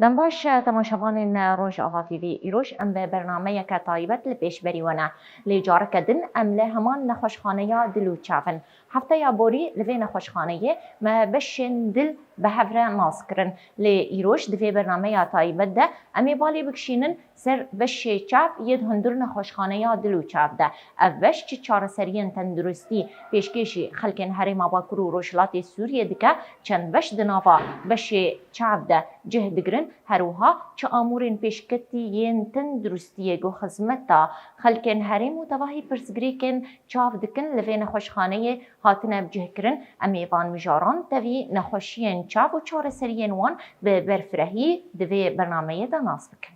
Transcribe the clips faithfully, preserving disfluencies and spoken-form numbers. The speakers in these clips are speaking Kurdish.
Dem baş, temaşevanên Rojava T V. Îroj em bi bernameyeke taybet li pêşberî we ne. Lê careke din em li heman nexweşxaneya dil û çav in. Hefteya borî li vê nexweşxaneyê me beşên dil bi hev re nas kirin. Lê îroj di vê bernameya taybet de em ê balê bikişînin ser beşê çav yê di hundir nexweşxaneya dil û çav de. Ev beş çi çareseriyên tenduristî pêşkêşî xelkên Herêma Bakur û Rojhilatê Sûriyê dike, çend beş di nava beşê çav de cih digirin, her wiha çi amûrên pêşketî yên tenduristiyê ku xizmeta xelkên herêm û tevahî pirsgirêkên çav dikin li vê nexweşxaneyê hatine bicihkirin. Em ê van mijaran tevî nexweşiyên çav û çareseriyên wan bi berfirehî di vê bernameyê de nas bikin.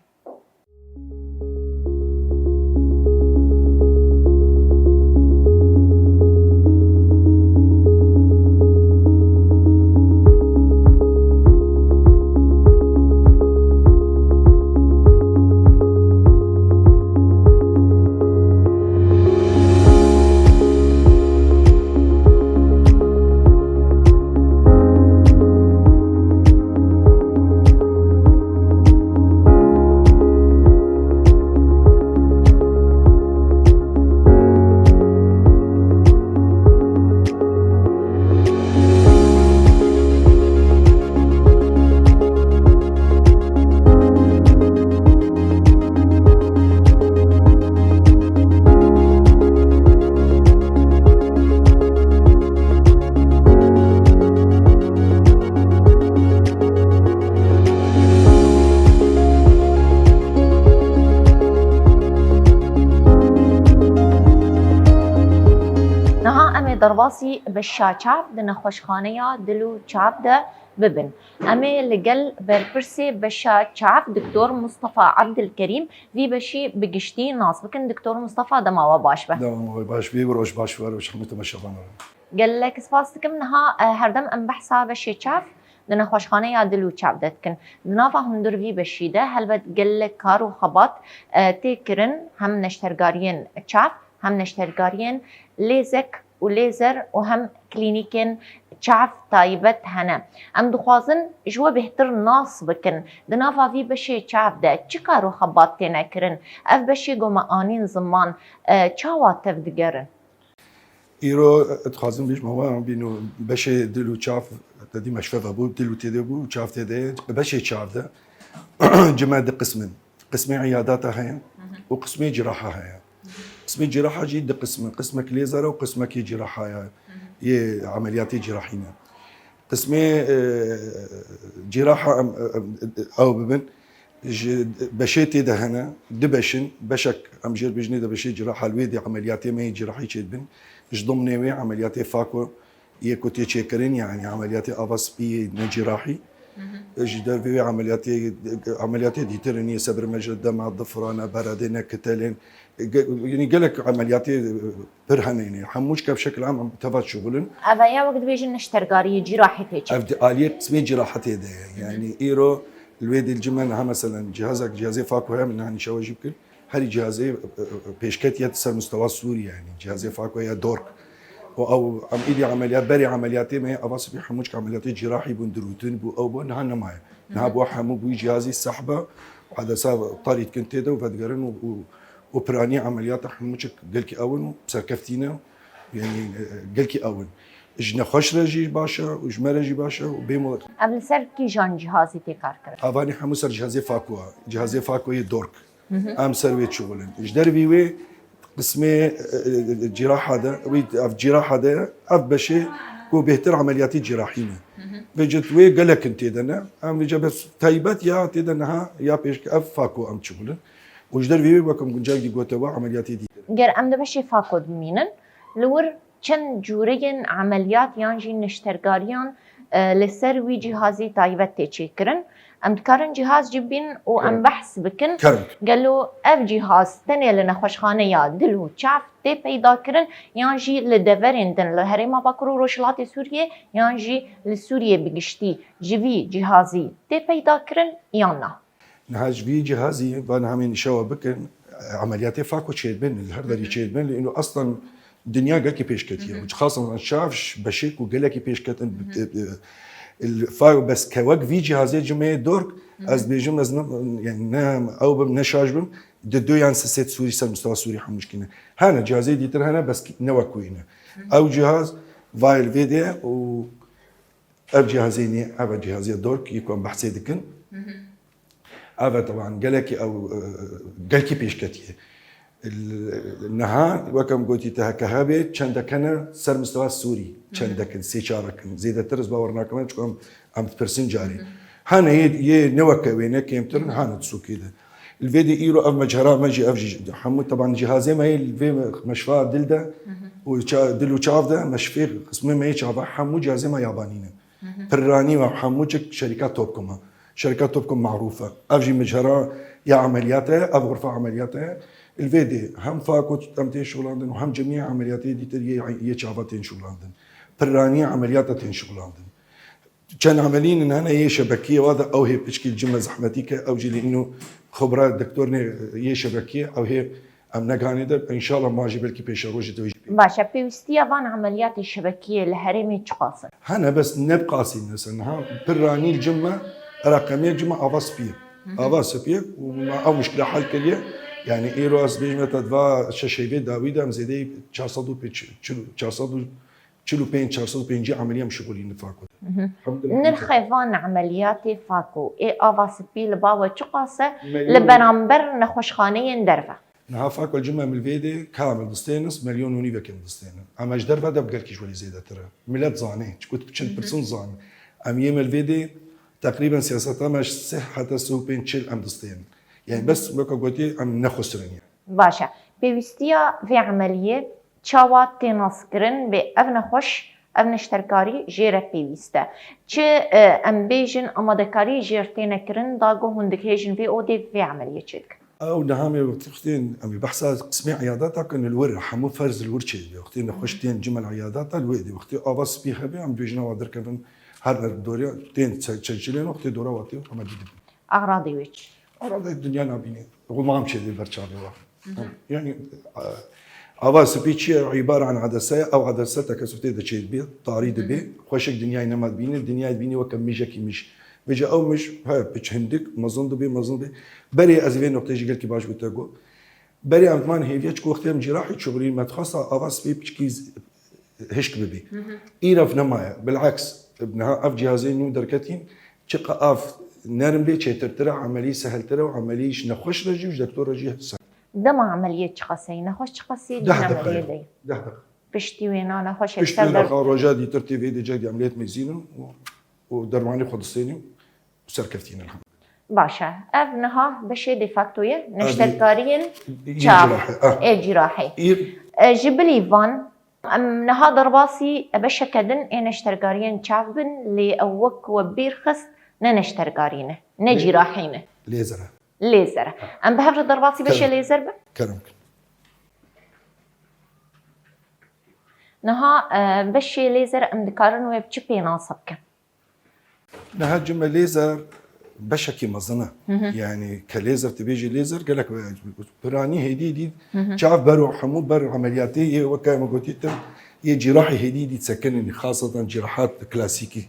Niha em ê derbasî beşa çav di nexweşxaneya dil û çav de bibin. Em ê li gel berpirsê beşa çav, Doktor Mustafa Abdilkerîm, vî beşî bi giştî nas bikin. Doktor Mustafa, dema we baş be. Dema we baş be, roj baş be, roj hemû temaşevanan. Gelek spas dikim. Niha, e, herdem em behsa beşê çav di nexweşxaneya dil û çav de dikin. Di nava hundir vî beşî de helbet gelek kar û xebat, e, tê kirin, hem neştergariyên çav, hem neştergariyên lêzek û lêzer û hem klînîkên çav taybet hene. Em dixwazin ji we bêhtir nas bikin. Di nava vî beşê çav de çi kar û xebat têne kirin? Ev beşê ku me anîn ziman, e, çawa tevdigerin? Îro, e, dixwazim bêjim, hewa em bîno beşê dil û çav, te dî meşfe vebû, dil û tê de bû, çav tê de ye. Beşê çav de cime di qismin. Qismê îyadata heye û qismê ciraha heye. Qismê ciraha jî di qismin. Qismek lêzera û qismekî ciraha ye. Yê emeliyatê cirahî ne. Qismê, e, ciraha em, em, ew bibin. Ji beşê tê de hene, du beş in, beşek em jê re bêjinê de beşê ciraha, li wê dê emeliyatê me yê cirahî çêdibin. Ji dimnê wê emeliyatê Fako yê ku tê çêkirin, yanî emeliyatê ava spî yê ne cirahî. Ji dervê wê emeliyatê, emeliyatê dîtir in, yê sebir mecre dema difirane, beredê ne kitelên. Ge-, yanî gelek emeliyatê pir hene, yanî hemû çike bi şekil am em teva şixulin. Ev ya wek dibêjin neştergariyê cîrahî tê çêkirin. Ev di aliyê qismê cîrahetê de ye. Yanî îro li wê dê li cim me niha meselen cihazek, cihazê Fako heye, min niha nîşa we jî bikin. Herî cihazê, e, e, pêşketî ye ser mustewa Sûrî, yanî cihazê Fako ye dork. Û ew em îdî emeliyat, berê emeliyatê me ye, ava sibî hemû çik emeliyatê cîrahî bûn, dirûtin bû, ew bû, niha nemaye. Niha bo hemû bûyî cihazî sehba, edesa tarî dikin tê de û vedigerin û, û, û piranî emeliyata hemû çik gelkî ew in û serkeftî ne, yanî, e, gelkî ew in. Ji nexweş re jî baş e û ji me re jî baş e û bê mo- Ev li ser kîjan cihazî tê kar kirin? Avanî hemû ser cihazê Fako e. Cihazê Fako yê dork. Em ser wê şixulin. Ji dervî wê qismê, e, e, cîraha de, wî ev cîraha de, ev beşê ku bêhtir emeliyatî cîrahî ne. Vêcet wê gelek in tê de ne. Em vêca bes taybet ya tê de niha ya pêş ev Fako em şixulin. Û ji dervî wê wekum guncayek dî gote we emeliyatê dîtir. Ger em di beşê Fako dimînin, li wir çend cûreyên emeliyat yan jî neştergariyan, e, li ser wî cîhazî taybet tê çêkirin. Em dikarin cîhaz jî bîn û em Evet. behs bikin. Kerem. Gelo ev cîhaz tenê li nexweşxaneya dil û çav tê peyda kirin yan jî li deverên din li Herêma Bakur û Rojhilatê Sûriyê yan jî li Sûriyê bi giştî ji vî cîhazî tê peyda kirin yan na? Niha ji vî cihazî van hemî nîşa we bikin, emeliyatê Fako çêdibin, li her derî çêdibin, lê îno aslan dinya gelkî pêşketiye. Û xasan çav ji beşê ku gelekî pêşketin, e, e, Li Fako bes ke wek vî cihazê cimê dork, ez dibêjim ez ne, yani ne ew bim, ne şaş bim, di du yan sisêt Sûrî ser mistewa Sûrî hemû şikîne. Hene cihazê dîtir hene, bes ne wek wî ne. Ew cihaz vayê li vê de ye û ev cihazê nî, ev cihazê dork, yê ku em behsê dikin. Ev e, teban gelekî ew, e, gelkî pêşketî ye. L-, niha, wek em gotî te, heke hebe, çendek hene ser mistewa Sûrî, çendek in, sê çarek in. Zêdetir ez bawer nakim, çiku em, em dipirsin carê. Hene yê, yê ne weke wê, ne kêmtir in, hene di sûkê de. Li vê de îro ev mechera me jî, ev jî hemû, teban cihazê me yê li vê meşfa dil de û ça-, dil û çav de, meşfê qismê me yê çava, hemû cihazê me yabanî ne. Pirranî ve hemû çik şerîka Topcom e. Şerîka Topcom marûf e. Ev jî mijhera ya emeliyata ye, ev xurfa emeliyata ye. Li vê dê hem Fako em tên şixulandin û hem cemiyê emeliyatê dîtir yê, yê çava tên şixulandin. Pirranî emeliyata tên şixulandin. Çend emeliyên hene yê şebekiyê wa de ew hê piçkî li cim me zehmetî ke, ew jî li îno xibra doktornê yê şebekiyê, ew hê Em neganî de, înşallah ma jî belkî pêşerojê de wê jî pê. Baş e, pêwîstiya van emeliyatê şebekiyê li herêmê çiqas e? Hene, bes ne bi qasî ne, ser niha pirranî li cim me, reqemiyek cim me ava spî ye. Ava spî ye û me ew muşkile hel kiriye. Yani îro ez bêjim te, di va şeş heyvê dawî de em zêdeyî çar sed û pênc, çil, çar sed û çil û pênc, çar sed û pêncî emeliyê em şixulînin Fako de. Elhamdulillah. Nirxê van emeliyatê Fako ê ava spî li ba we çiqas e li beramber nexweşxaneyên derve? Niha Fako cim em li vê dê kamil distênin, milyon û nîvek em distênin. Em ji derve de bi gelkî ji welî zêdetir e. Milet zanê, çiku tu çend pirsin zanê. Em yê me li vê dê teqrîben siyaseta me ji sih heta sih û pênc çil em distênin. Yani bes weke gotî em nexusirin yani. Baş e. Pêwîstiya vê emeliyê çawa tê naskirin bê ev nexweş, ev neşterkarî jê re pêwîst e? Çi, e, em bêjin amadekarî jê re têne kirin da ku hûn dihêjin vê odê vê emeliyê çêdikin? Ew niha me wextê wextên em ê behsa qismê eyadata kin li wir, hemû ferz li wir çêdibe. Wextê nexweş tên cimel eyadata li wê dê. Wextê ava spî hebe em dibêjin ewa derkevin her ber doriya tên çe-, çeçilên wextê dora wextê hema dî dibin. Axradê wê çi? Axradê dinya nabîne. Xwe mam çêdê ber çavê wa. Yani, e, ava spî çi ye? Îbare an edese ye. Ew edese tekesuf tê de çêdibê, tarî dibê. Xweşik dinyayê nema dibînê, dinyayê dibînê weke mijekî mij. Vêca ew mij, he, piç hindik, mezin dibê, mezin dibê. Berê ez vê noqteyê jî gelkî baş bi te got. Berê em diman hêviya çiku wextê em cîrahî çixulîn, me dixwesta ava spî piçkî z-, hişk bibî. Îrev nemaye. Bileks, niha ev cihazê nû derketîn, çiqa av nerm bê, çêtirtir e, emelî seheltir e û emelî ji nexweş re jî û ji doktor re jî sehel. Dema emeliyê çiqaseyî, nexweş çiqaseyî, deh deqe ye. Deh deqe. Piştî wê na nexweşek ser der. Piştî wê roja dîtir tê vê dê cek de emeliyat mêzînin û, û dermanê xwe distênî û serkeftîn elhamdulillah. Baş e. Ev niha beşê de facto ye, neşterkariyên çav, ê cîrahî. E, ji bilî van, em niha derbasî beşeke din ê neşterkariyên çav bin, lê ew wek we bîr xist ne neşterkarî ne, ne cîrahî ne. Lêzer e. Lêzer e. Em bi hev re derbasî beşê lêzer bin? Kerem kin. Niha, e, beşê lêzer em dikarin wê bi çi pênase bikin? Niha cime lêzer beşekî mezin e. Yani ke lêzer, tu bêjî lêzer, gelek piranî hêdî dî çav ber û hemû ber emeliyatê yê weke me gotî te yê cîrahî hêdî dî sekinin, xaseten cîrahat klasîkî.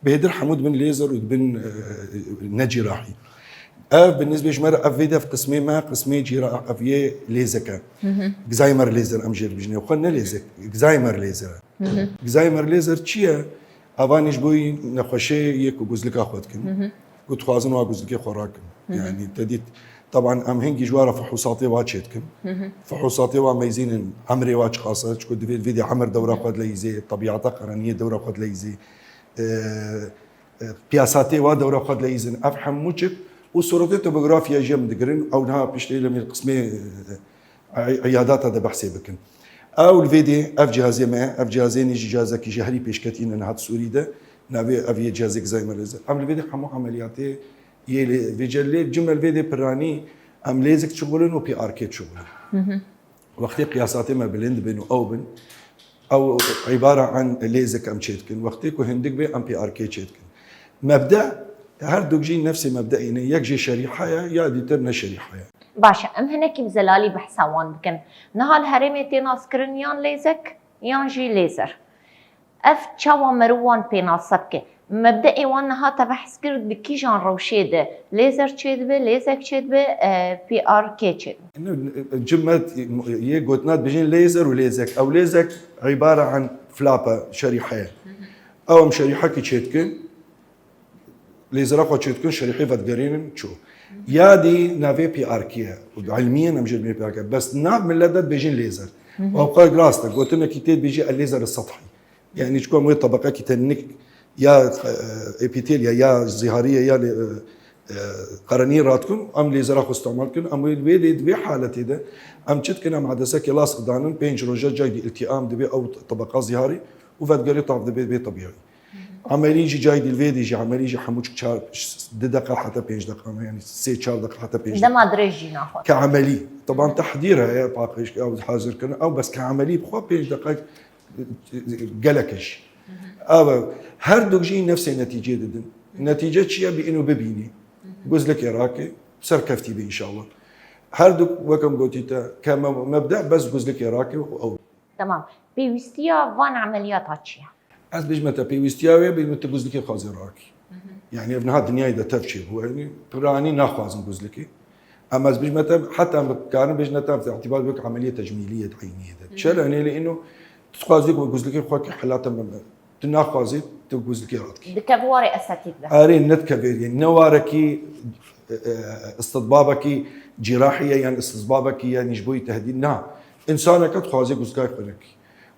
Bêdir hemû dibin lêzer û dibin, e, ne cîrahî. Ev bi nisbê ji me re ev vê dev qismê me, qismê cîra-, ev yê lêzek e. Gzaymer lêzer em jê dibêjin. Xwe ne lêzek, Gzaymer lêzer e. Gzaymer lêzer çi ye? Evanî ji bo nexweşê yê ku guzlika xwe dikin. Ku dixwazin wa guzlikê xwe rakin. Yani te dît, teban em hingî ji wa re fihûsatê wa çêdikin. Fihûsatê wa meyzînin, emrê wa çiqas e, çiku divê vê dê emir dewra xwe dileyîzê, tebîata qereniyê dewra xwe dileyîzê. E, e, qiyasatê wa dewra xwe dileyîzin. Ev hemû çik û sûretê tomografiya jî em digirin. Ew niha piştê li me qismê, e, ey-, eyadata de behsê bikin. Ew li vê dê ev cihazê me, ev cihazê nî jî cihazekî ji herî pêşketî ne niha di Sûrî de. Navê ev yê cihazê Gzaymer lêzer. Em li vê dê hemû emeliyatê yê lê vê celê cimel vê dê piranî em lêzik çixulin û P R K çixulin. Wextê qiyasatê me bilind bin û ew bin, ew îbare an lêzik em çêdikin. Wextê ku hindik bê, em P R K çêdikin. Mebde, her du jî nefsê mebdeî ne, yek jê şerîha ye, ya dîtir ne şerîha ye. Baş e, em hinekî bi zelalî behsa wan bikin. Niha li herêmê tê naskirin yan lêzek, yan jî lêzer. Ev çawa meriv wan pênase bike? Mebdeê wan niha te behs kir, di kîjan rewşê de lêzer çêdibe, lêzek çêdibe, e, P R K çêdibe? Ino, cime yê gotina dibêjin lêzer û lêzek. Ew lêzek îbare an flape, şerîhe ye. Ew em şerîhekî çêdikin, lêzera xwe çêdikin, şerîhê vedigerînin çû. Ya dî navê P R K ye. Û ilmiyen em jê dibêjin P R K. Bes nav millet de dibêjin lêzer. Û ew qal rast e. Gotinekî tê dibêjî el lêzer sethî. Yani çikom wê tebeqekî tenik ya, e, epîtelya ya zîharî ye ya lê, e, e, qereniyê radikin, em lêzera xwe îstemal dikin, em wê, wê dê, di vê haletê de em çi dikin, em edesekê lask danin, pênc roja cayî dî îltîam dibe ew tebeqa zîharî û vedigerê tav dibe bê tebîî. Emelî jî cayî dî li vê dî jî emelî jî hemû çar, du deqa heta pênc deqa, yani sê çar deqa heta pênc deqa. Dema dirêj jî naxwe. Ke emelî, taban tehdîr heye, paqij, ew hazir kirin, ew bes ke emelî bi xwe pênc deqa gelek e jî. Ev e, her du jî nefsê netîcê didin. Netîce çi ye? Bi ino bibînî. Guzlikê rake, serkeftî be înşallah. Her du, wek em gotî te, ke me-, mebde bes guzlikê rake û ew. Tamam. Pêwîstiya van emeliyata çi ye? Ez bêjime te pêwîstiya wê, bêjime te guzlikê xwazê rakî. Yani ev niha dinyayê de tev çêbû. Yani piranî naxwazin guzlikê. Em ez bêjime te, heta em karin bêjine te, em îtibar bik emeliyê tecmîliyê di eyniyê de. Çere? Nê lê ino, tu dixwazî ku guzlikê xwe kî helata me be. Tu naxwazî, tu guzlikê radikî. Dikeve warê estetîk de. Erê, nedikeve, yani ne warekî, e, e, istitbabekî cîrahî ye, yan istitbabekî, yani ji bo yî tehdîd, na. Însaneke dixwazê guzgay xwe nekî.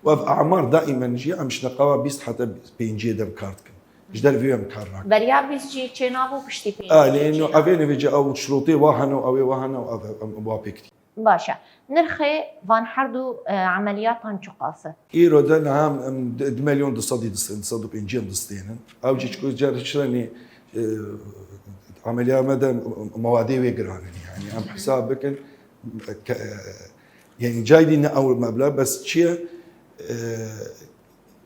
Û ev amar daîmen jî em ji neqawa bîst heta pênciyê de bi kar dikin. Ji dervê em kar nakin. Beriya bîst jî çênabû, piştî pênciyê. Alê, no, çênabû. Evê nivê ew şirotê wa hene û ew ê wa hene û ev, em, em wa pêk dî. Baş e. Nirxê van her du, e, emeliyatan çiqas e? Îro de niha em, em di, du milyon du sedî distênin, du sed û pêncî em distênin. Ew jî çiku car şirenî, e, emeliya me de mewadê wê giran in. Yani em hesab bikin, ke, e, yani cay dî ne ew meblag, bes çi ye? E,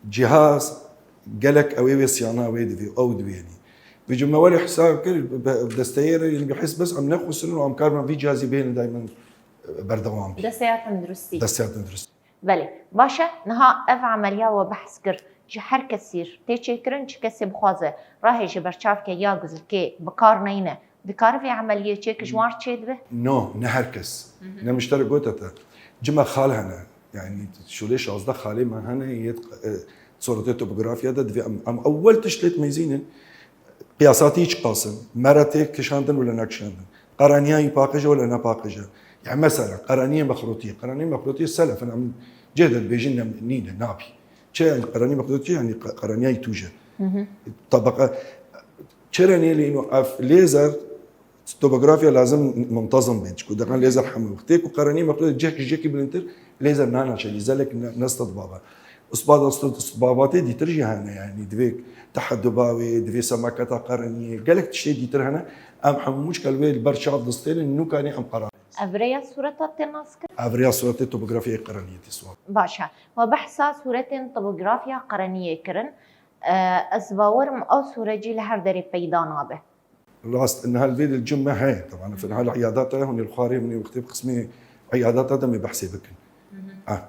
cihaz gelek ew ê wê siyana wê divê, ew divê yani. Vêca me welê hesab kir, be-, desteyê re, yani bi his bes em nexusirin û em karman vî cihazî bênin daymen berdewam bî. Desteya tenduristî. Desteya tenduristî. Belê. Baş e, niha ev emeliya we behs kir, ji her kesî tê çêkirin, çi kesê bixwaze, rahê ji berçavke ya guzlikê bi kar neyne, dikare vê emeliyê çêke, ji wan re çêdibe? No, ne her kes. Ne min ji te re gote te. Cime xal hene. Yani şûlê şazdeh xalê me hene, yê, e, suretê topografiya de divê em, em ewel tişt lê dimeyzînin. Qiyasatî çiqas in? Me re tê kişandin wele nekişandin? Qereniyayî paqij e wele ne paqij e? Ya mesela qereniyê mexrotiyê. Qereniyê mexrotiyê selef in, em cê de dibêjin ne, nîne, nabî. Çi yani qereniyê mexrotiyê? Yani qe-, qereniyayî tûj e. Tebeqa, çi re nê lê ino ev lêzer topografiya lazim muntazim bê. Çiku deqan lêzer hemû wextê ku qereniyê mexrotiyê cek ji cekî bilindtir, lêzer nanaşe, lêzelek ne, ne stedbaba. Isbat, isbat, isbabatê dîtir jî hene, yani divê tehedduba wê, divê semaketa qereniyê, gelek tiştê dîtir hene. Em hemû çika li wê li ber çav distênin, nûkanê em qerar. Ev rêya sureta tê naskirin? Ev rêya suretê topografiyayê qereniyê tê swab. Baş e. Me behsa suretên topografiya qereniyê kirin. E, ez bawer im ew suret jî li her derê peyda nabe. Rast, niha li vê de cim me heye. Teban, niha li îyadata hûn ê li xwarê min ê wextê bi qismê îyadata de me behsê bikin. Ah.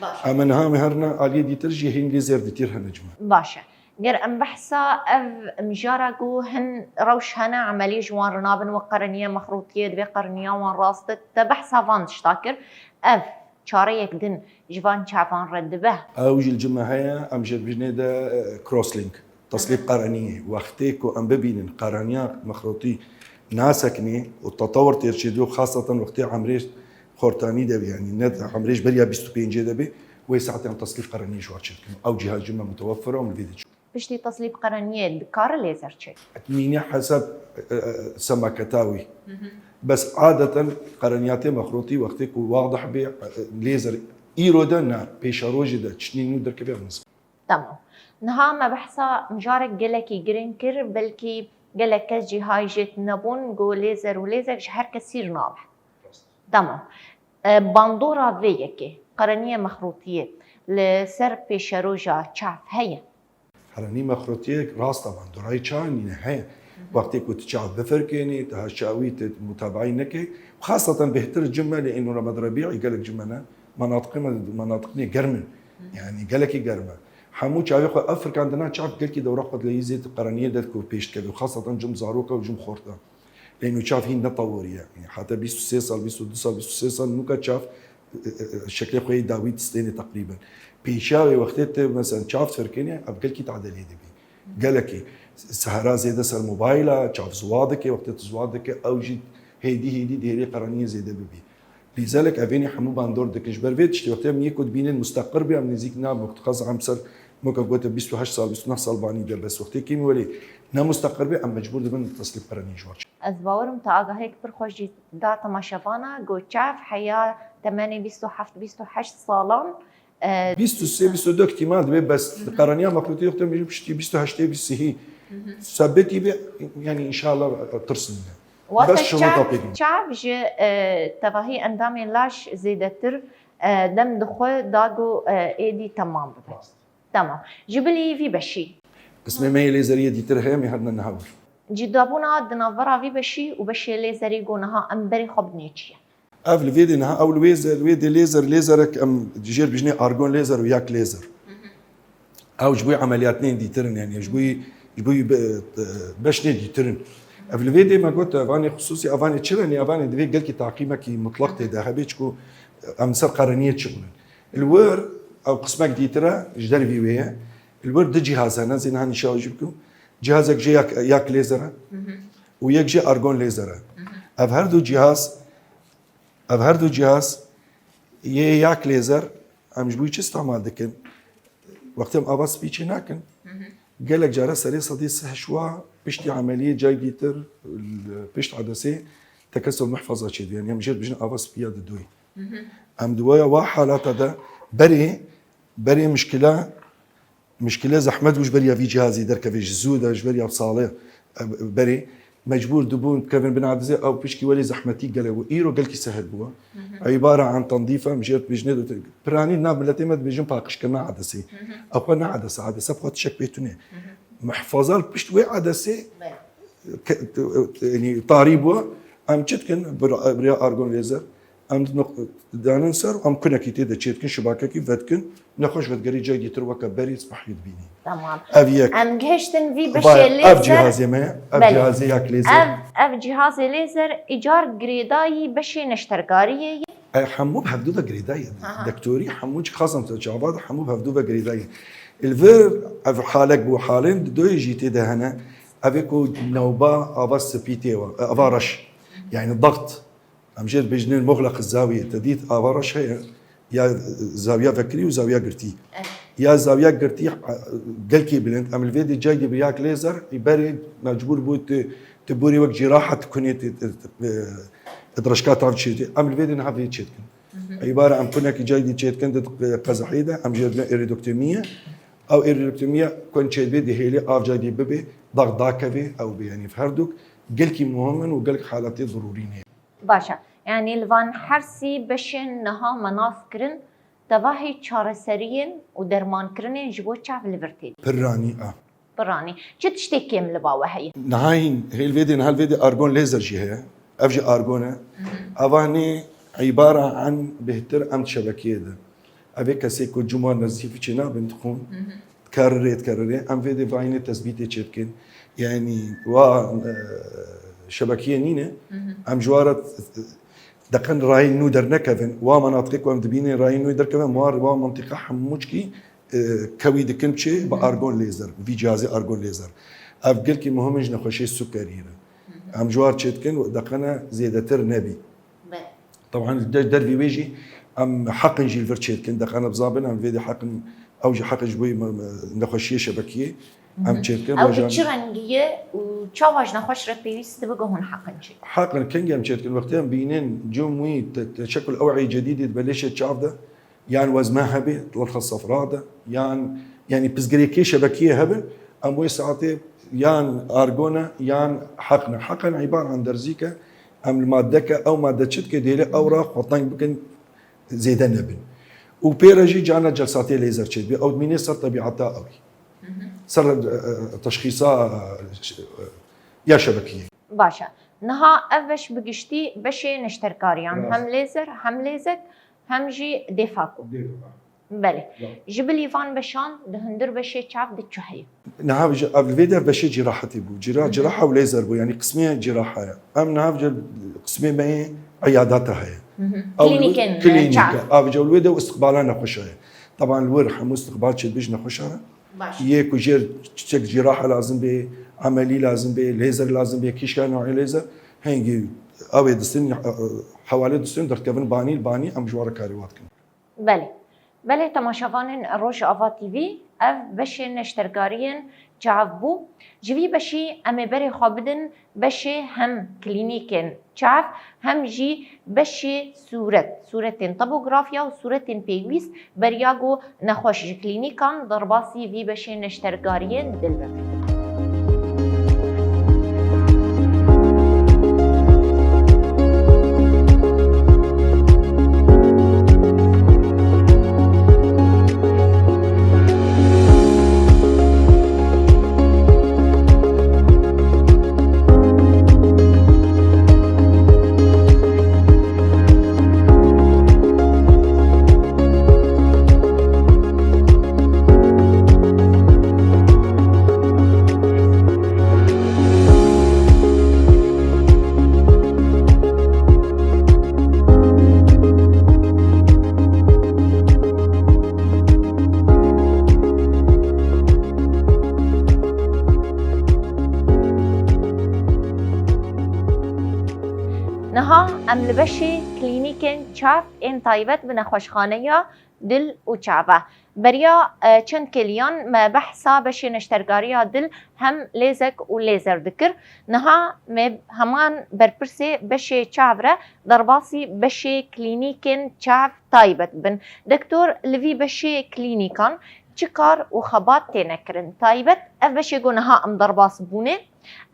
Baş. Em niha me herna aliyê dîtir jî hîn lê zêr dîtir hene cim me. Baş e. Ger em behsa ev mijara ku hin rewş hene, emelî ji wan re nabin wek qereniye mexrûtiyê, divê qereniya wan rast e. Te behsa van tişta kir. Ev çareyek din ji van çavan re dibe? Ew jî li cim me heye, em jê dibêjinê de, e, crosslink. Teslîb qereniyê, wextê ku em bibînin qereniya mexrotî nasekinê û tetewir têr çêdibe û xaseten wextê emrê xortanî de bî, yanî ne emrê ji beriya bîst û pêncê de bê, wê saetê em teslîb qereniyê ji wan çêdikin. Ew cîhaz cim me mutewefir e, em li vê de çû. Piştî teslîb qereniyê dikare lêzer çêke? Mîne hesab, e, e, semaketa wî. Bes adeten qereniyatê mexrotî wextê ku wadih bê, e, lêzer îro de ne, pêşerojê de çitnî nû derkeve em nizanin. Tamam. Niha me behsa mijarek gelekî girîng kir, belkî gelek kes jî hay jê tune bûn, got lêzer û lêzek ji her kesî re nabe. Tamam. E, bandora vê yekê, qereniyê mexrûtiyê, li ser pêşeroja çav heye? Qerenî mexrûtiyê rast e, bandorayê çav nîne heye. Wextê ku tu çav bifirkênî, tu her çawî tu mutabeayî nekê, xaseten bêhtir cim me lê êno re me di rebî'î gelek cim me ne, menatiqê me, menatiqê germ in. Yani gelekî germ e. Hemû çavê xwe ev firkandina çav gelkî dewra xwe dileyî zêde qereniyê de ku pêş dikeve û xaseten cim zaroka û cim xorta. Lê nû çav hîn netewiriye. Yanî heta bîst û sê sal, bîst û du sal, bîst û sê sal nûka çav, e, e, e, şeklê xwe yê dawî distêne teqrîben. Pêşiya wê wextê te mesela çav firkêne, ev gelkî tade lê dibî. Gelekî sehera zêde ser mobayla, çav ziwa dike, wextê tu ziwa dike, ew jî hêdî hêdî dihêlê qereniyê zêde bibî. Lîzelek evênî hemû bandor dikin. Ji ber vê tiştê wextê em yê ku dibînin musteqir bî, em nêzîk nabin. Wextê xas em ser moka gote bîst û heşt sal, bîst û neh sal banî de, bes wextê kîmî welê ne musteqir bê, em mecbûr dibin teslîm qerenî ji wan. Ez bawerim te agahiyek pir xweş jî da temaşevana, got çav heya temenê bîst û heft bîst û heşt salan, e, bîst û sê bîst û du ihtimal dibe, bes qereniya mexlûtî yoxte bêjin piştî bîst û heştê bîst sihî sebetî be, yanî înşallah tirsin. Wate bes şuxul çav, tapêkin. Çav ji, e, tevahî endamên laş zêdetir, e, dem dixwe da ku, e, êdî temam bibe. Rast. Tamam. Ji bilî vî beşî. Qismê me yê lêzeriyê dîtir heye, em ê herine niha wir. Cudabûna di navbera vî beşî û beşê lêzerî ku niha em berê xwe binê çi ye? Ev li vê de niha, ew li wê ze-, li wê de lêzer, lêzerek em jêr bijnê argon lêzer û yak lêzer. Ew ji bo emeliyatnên dîtir in, yanî ji bo, ji bo be-, beşnê dîtir in. Ev li vê dê me got, evanê xisûsî, evanê çi ne, evanê divê gelkî taqîmekî mutlaq tê de hebe, çku em ser qereniyê çixulin. Li wir ew qismek dîtir e, ji dervî wê ye. Li wir du cihaz hene, zî niha nîşa jî bikim. Cihazek jê yak, yak lêzer e û yek jê argon lêzer e. Ev her du cihaz, ev her du cihaz yê yak lêzer em ji bo çi îstemal dikin? Wextê em ava spî çê nakin. Gelek cara serê sedî sih şwa piştî emeliyê cayî dîtir, li pişt edesê tekesul muhfaza çêdibe. Yanî em jêr bijin ava spiya didoyê. Em di waya wa halata de berê, berê mişkila, mişkile zehmet bû ji beriya vî cihazî derkeve ji zû de, ji beriya salê, e, berê mecbûr dibûn bikevin bin edesê, ew pişkî welê zehmetî gelek bû. Îro gelkî sehil bû. Îbare an tendîf em jêr bijnê de, piranî na miletê me dibêjin paqijkirina edesê. Ew xwe ne edese, edese bi xwe tişek pê tune. Muhfaza li pişt wê edesê ke-, yanî tarî bû. Em çi dikin? Bir-, biriya argon lêzer. Em di noq-, danin ser, em kunekî tê de çê dikin, şibakekî vedikin. Nexweş vedigerî cayê dîtir weke berî spehî dibînî. Tamam. Ev yek. Em gihiştin vî beşê lêzer. Ev cihazê me ye. Ev cihazê yak lêzer. Ev, ev cihazê lêzer îcar girêdayî beşê neşterkariyê ye. E, hemû bi hevdû ve girêdayî ye. Aha. Dektorî hemû çi xasan çava de hemû bi hevdû ve girêdayî ye. Li vir ev halek bû, halên di doyê jî tê de hene. Ev ê ku newba ava spî tê wa, e, ava reş. Yani dagt. Em jê dibêjinên muxleq zaviyê. Te dît ava reş heye, ya zawiya vekirî û zawiya girtî. Evet. Ya zawiya girtî, e, gelkî bilind. Em li vê dê cayê dê bi yak lêzer, î berê mecbûr bû tu, tu borê wek cîraha tu kunê tu, tu, tu, e, tu reşka tav çê dê. Em li vê dê niha vê çê dikin. Hı hı. Îbare em kunekî cayê dê çê dikin di, e, qezehê de, em jê dibin êrîdoktomiye. Ew êrîdoktomiye kun çê dibê, dihêlê av cayê dê bibê, dax dakevê, ew bê. Yanî her duk gelkî muhim in û gelek haletê zerûrî ne. Baş e. Yanî li van her sî beşên niha me nas kirin, tevahî çareseriyên û dermankirinên ji bo çav li vir tê. Piranî a. Piranî. Çi tiştê kêm li ba we heye? Niha hîn hêl vê dê, niha li vê dê argon lêzer jî heye. Ev jî argon e. Hı hı. Evanê îbara an bêhtir em şebekeyê de. Ev ê kesê ku cuma nezîfî çê nabin dixwin. Hı hı. Dikerrê, dikerrê. Em vê dê vayînê tesbîtê çê dikin. Yanî wa, e, şebekiyê nîne. Hı hı. Em ji wa re, e, deqen rayên nû dernekevin. Wa menatiqê ku em dibînin rayên nû derkevin, wa, wa mentiqa hemûçkî, e, kewî dikin çê bi, hı hı, argon lêzer, vî cihazê argon lêzer. Ev gelkî muhim in ji nexweşiyê sukerî re. Hı hı. Em ji wa re çê dikin, deqene zêdetir nebî. Be. Teban de-, dervî wê jî em heqin jî li vir çêdikin. Deqene bizabin em vê de heqin, ew jî heqin ji bo me-, me-, nexweşiyê şebekiyê em, mhm, çêdikin. Ew bi çi rengî ye û çawa ji nexweş re pêwîst dibe ku hûn heqin çê? Heqin kengî em çêdikin. Wextê em bînin cûm wî te-, teşekul ew'î cedîdî dibe lêşê çav de, yan wezme hebe, tirxa sefra de, yan, yanî pirsgirêkê şebekiyê hebe, em wê saetê yan argone, yan heqne. Heqen îbar an derzîke, em li maddeke, ew madde çi dike, dêlê ew ra xwe teng bikin, zêde nebin. Û pê re jî carna celsatê lêzer çêdibe, ew dimîne ser tebîeta ew. Hı hı. Ser, e, e, teşxîsa, e, ya şebekiyê. Baş e. Niha ev beş bi giştî beşê neşterkariyan, rast, hem lêzer, hem lêzek, hem jî dêfako. Dêfako. Belê. Ya. Ji bilî van beşan di hundir beşê çav de çi heye? Niha ji ev li vê der beşê cîrahetê bû. Cîra-, Hı hı. cîraha û lêzer bû, yanî qismê cîraha ye. Em niha ji qismê me yê eyadata heye. Hı hı. Ew li Klînîkên, klînîk e. çav. Ev ji li wê de û istiqbala nexweşa ye. Teban li wir hemû istiqbal çêdibe ji nexweşa re. Baş. Yê ku jêr çiçek cîraha lazim bê, emelî lazim bê, lêzer lazim bê, kîşka newê lêzer, hingî ew ê distin, e, e, hewalê distin, derkevin banî, banî em ji wan re karê wan dikin. Belê. Belê, temaşevanên Rojava T V, ev beşê neşterkariyên çav bû. Ji vî beşî em ê berê xwe bidin beşê hem klînîkên çav, hem jî beşê sûret, sûretên topografya û sûretên pêwîst, beriya ku nexweş ji klînîkan derbasî vî beşê neşterkariyên dil bibe. Niha em li beşê klînîkên çav ên taybet bi nexweşxaneya dil û çav e. Beriya, e, çend kêliyan me behsa beşê neşterkariya dil hem lêzek û lêzer dikir. Niha me heman berpirsê beşê çav re derbasî beşê klînîkên çav taybet bin. Doktor, li vî beşê klînîkan çi kar û xebat têne kirin? Taybet ev beşê ku niha em derbas bûne,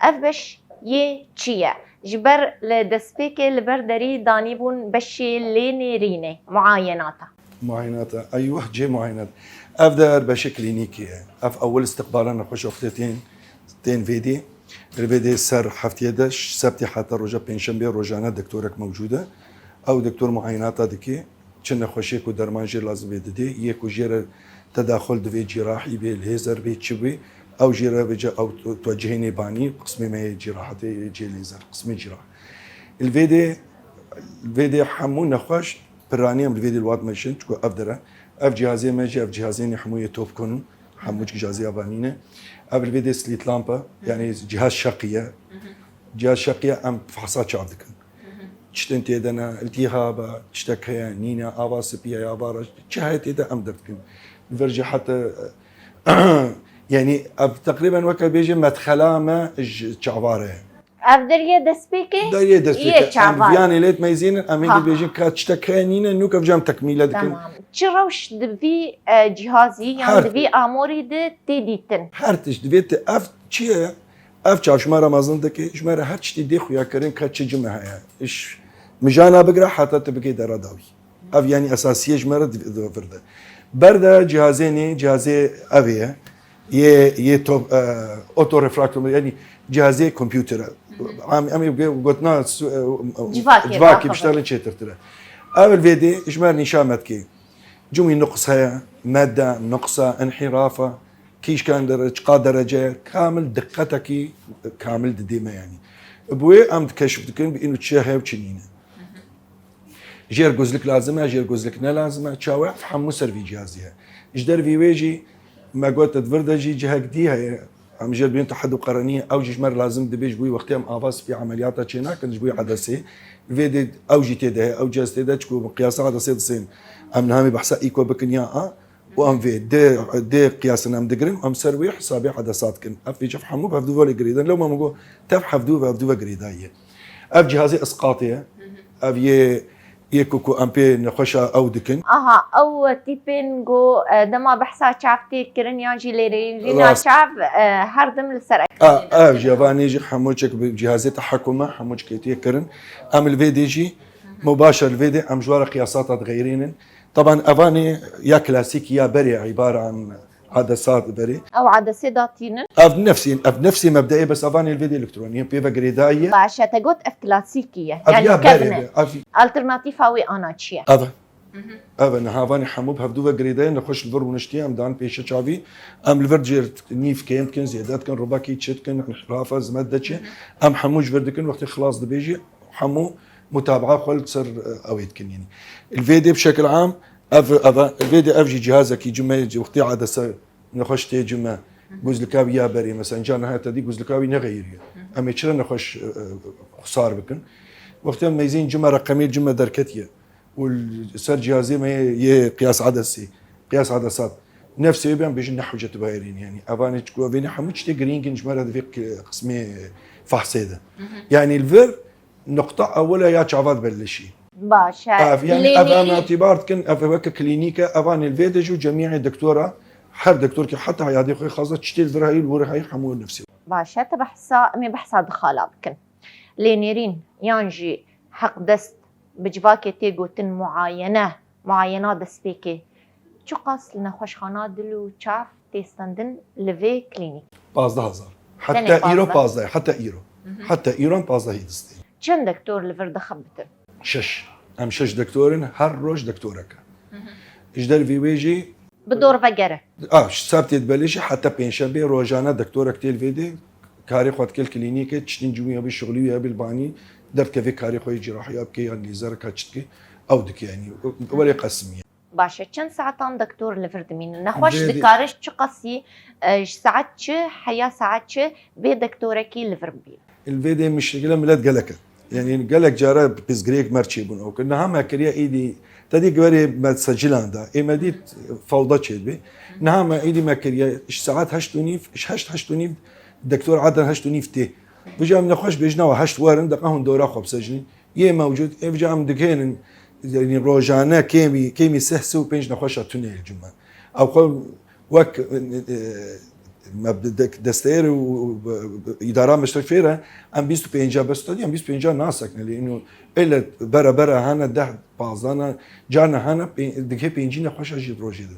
ev beş yê çi ye? Ji ber li destpêkê li ber derî danîbûn beşê lê nêrînê, muayenata. Muayenata, eywa, cê muayenat. Ev der beşê klînîkê ye. Ev ewil istiqbala nexweş wextê tên, tên vê dê. Li vê dê ser heftiyê de, ji sebtê heta roja pêncşembê rojane doktorek mewcûd e. Ew doktor muayenata dike. Çi nexweşiyê ku derman jê lazim bê didê, yê ku jê re tedaxul divê cîrahî bê, lêzer bê, çi bê, ew jê re vêca ew tu-, tu cihê nêbanî, qismê me yê cîrahetê yê cê lêzer, qismê cîrah. Li vê dê, li vê dê hemû nexweş piranî em li vê dê li wat meşin, çku ev dere. Ev cihazê me jî, ev cihazê nê hemû yê top kun, hemû cihazê ava nîne. Ev li vê dê slit lamp e, yanî cihaz şeqî ye. Cihaz şeqî ye, em fehsa çav dikin. Tiştên tê de ne, iltîhab e, tiştek heye, nîne, ava spî ye, ava reş, çi heye tê de em derdikin. Li vir jî heta, yanî ev teqrîben weke bêje medxela me ji çava re ye. Ev deriyê destpêkê Deriyê destpêkê. yê Em çavan. viyanê lê dimeyzînin, em ê Ha. dibêjin ka tiştek heye, nîne, nûk ev jî em tekmîle dikin. Tamam. Çi rewş di vî, e, cihazî yan Her di vî amorî de tê dîtin? Her tişt divê te ev çi ye? Ev çav ji me re mezin dike, ji me re her tiştî dê xuyakirin ka çi cime heye. Ji mijana bigire heta tu bigê dera dawî. Ev yanî esasî ye ji me re di, di vir de. Ber de cihazê nê, cihazê ev ye. Yê, yê top, e, otorefraktor, yanî cihazê kompûter e. Em, em ê gotina su-, e, Civakê, civakê raxafin. Bi şerê çêtirtir e. Ev li vê dê ji me re nîşan me dike. Cumî nuqs heye, medde, nuqsa, inhîrafa, kîşkan dere-, çiqa derece ye, kamil diqetekî kamil didê me yanî. Bi wê em dikeşif dikin, bi îno çi heye û çi nîne. Jêr gozlik lazim e, jêr gozlik ne lazim e, çawa, hemû ser vî cihazî ye. Ji dervî wê jî me got di vir de jî cihek dî heye. Em jê dibên teheddû qerenî ye, ew jî ji me re lazim dibe, ji bo wî wextê em ava spî emeliyata çê nakin, ji bo wî edesê. Vê dê ew jî tê de heye, ew cihaz tê de, çiku qiyasa edesê disên. Em niha em ê behsa îko bikin ya a, û em vê dê, dê qiyasin em digirin, em ser wê hesabê edesa dikin. Ev vê çav hemû bi hevdû ve lê girêdayî. Lewma min got, tev hevdû ve hevdû ve girêdayî ye. Ev cihazê isqatê ye. Ev yê, yê ku, ku em pê nexweşa ew dikin. Aha, ew tîpên ku, e, dema behsa çav tê kirin yan jî lêrêrîna Rast. çav, e, her dem li ser A, ekranê ev de jî, evanê jî hemû çek bi cihazê tehekûm e, hemû çekê tê kirin. Em li vê dê jî, mubaşer li vê dê em ji we re qiyasata dixeyrînin. Teban evanê ya klasîk ya berê îbare an edesat berê. Ew edesê datînin? Ev nefsî, ev nefsî mebdeê, bes evanê li vê dê elektronî ye, pê ve girêdayî ye. Baş e, te got ev klasîkî ye. Ev Yanî ya berê kevn e. be, ev Alternatîfa wê ana çi ye? Ev. Ev e, niha vanê hemû bi hevdû ve girêdayê nexweş li vir rûniştiye, em dan pêşe çavî, em li vir jêr nîv kêm dikin, zêde dikin, ribakî çi dikin, rafa zimet de çi, em hemû ji vir dikin, wextê xilas dibêjî, hemû mutabaa xwe li ser, e, ew ê dikin. Yanî, li vê dê bi şekil am, ev, ev, li vê dê ev jî cihazekî cime, wextê adese nexweş tê cime, guzlika wî ya berê, mesela, ca niha te dî guzlika wî nexeyiriye. Em ê çira nexweş, e, e, xusar bikin? Wextê em meyzên cime, reqemê cime derketiye. û li ser cihazê me yê, yê qiyas adesî, qiyas adesat. Nefsê wê bê em bêjin ne hücet bayerîn, yanî evanê çi ku vênê hemû tiştê girîng in ji me re di vê qi-, qismê fahsê de. Yanî li vir nuqta ewil e ya çava dibelleşî. Baş e. Ev, yanî ev em Lênêrî itibar dikin, ev weke klînîk e, evanê li vê de jî û cemîê doktora, her doktorkî heta eyadê xwe xaza tiştê li vir heyî, li wir heyî hemû nefsê. Baş e, te behsa, em ê behsa di xala bikin. Lênêrîn yan jî heqdest bi civakê tê gotin muayene, muayena destpêkê. Çiqas li nexweşxana dil û çav tê stendin li vê klînîk? Pazdeh hezar. Tenê Heta îro pazdeh? Pazdeh, heta îro. Heta îro em pazdehî distê. Çend doktor li vir dixebitin? Şeş. Em şeş doktor in, her roj doktorek e. Ji dervî wê jî Bi dor vegere. A, ji sebtê dibelê jî heta pêncşembê rojane doktorek tê li vê dê, karê xwe dike li klînîkê, tiştên cimû ya bî, şixulî ya bî li banî, derdikeve karê xwe yê cîrahiya bike yan lêzereka çi dike, ew dike, yanî werê qesimî ye. Baş e, çend saetan doktor li vir dimînin? Nexweş Vê dê- dikare çi qasî, e, ji saet çi heya saet çi bê doktorekî li vir bî? Li vê dê mişkile milet gelek e. Yanî gelek cara pirsgirêk me çêbûn ew kir. Niha me kiriye êdî, te dî giwerê me secilan da. Ê me dît fewda çêdibê. Niha me êdî me kiriye, ji saet heşt û nîv, ji heşt, heşt û nîv, doktor aden heşt û nîv tê. Vêca em nexweş bêjin, ewa heşt werin, deqa hûn dora xwe bisecilin. Yê mewcûd, ê vêca em digihênin, yanî rojane kêmî, kêmî sih, sih û pênc nexweşa tune li cû me. Ew xwe wek, e, e, me bi dek-, desteyê re û, û, û, îdara meşrefê re em bîst û pênca bes te dî, em bîst û pênca nasekne lê, ino ele bere bere hene deh, pazdana, carna hene pê-, digihê pêncî nexweşa jî di rojê de.